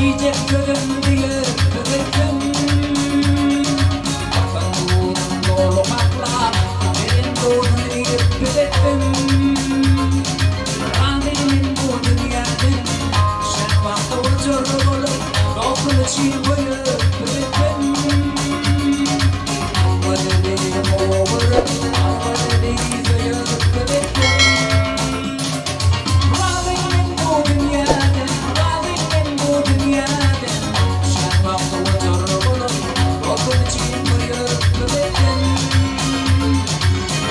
Diýjek sözüm diýip söz etdim. Watan duzun doly gaplap, Beren duzun iýip pes etdim. Razy men bu dünýäden, Düşen wagty ojar bolup, Dostum üçin köýüp pes etdim. Gözeli gowy görüp, Gözeli söýüp pes etdim. Razy men bu dünýäden, Razy men bu dünýäden, Düşen wagty ojar bolup, Dostum üçin köýüp pes etdim.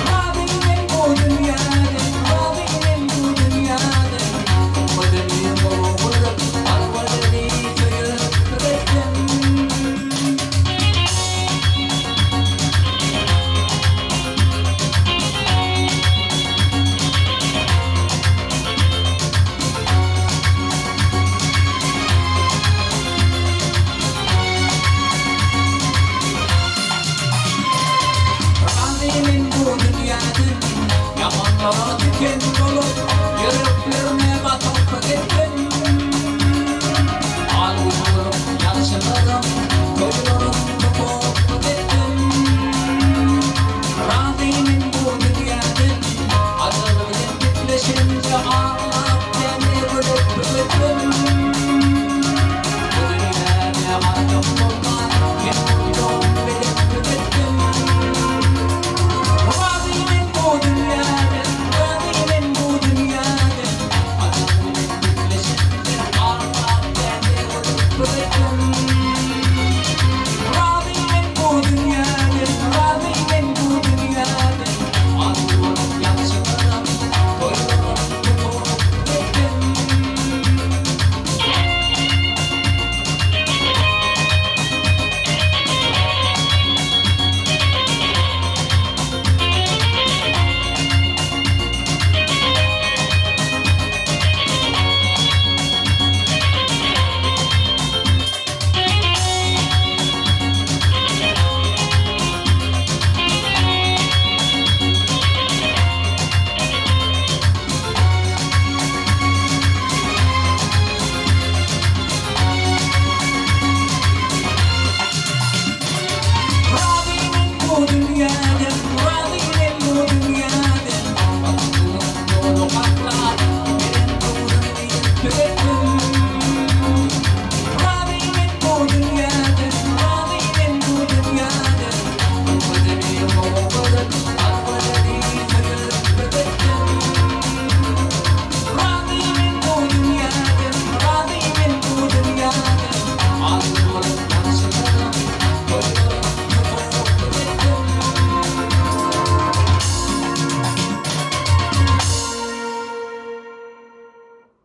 Razy men bu dünýäden, Razy men bu dünýäden, Gözeli gowy görüp, Gözeli söýüp pes etdim. Razy men bu dünýäden, Ýamanlara tiken bolup, Ýüreklerine batyp gitdim. Al-gül bolup ýagşylaryň, Toýlaryn tutup gitdim. Razy men bu dünýäden, Ajal bilen gepleşen jahan.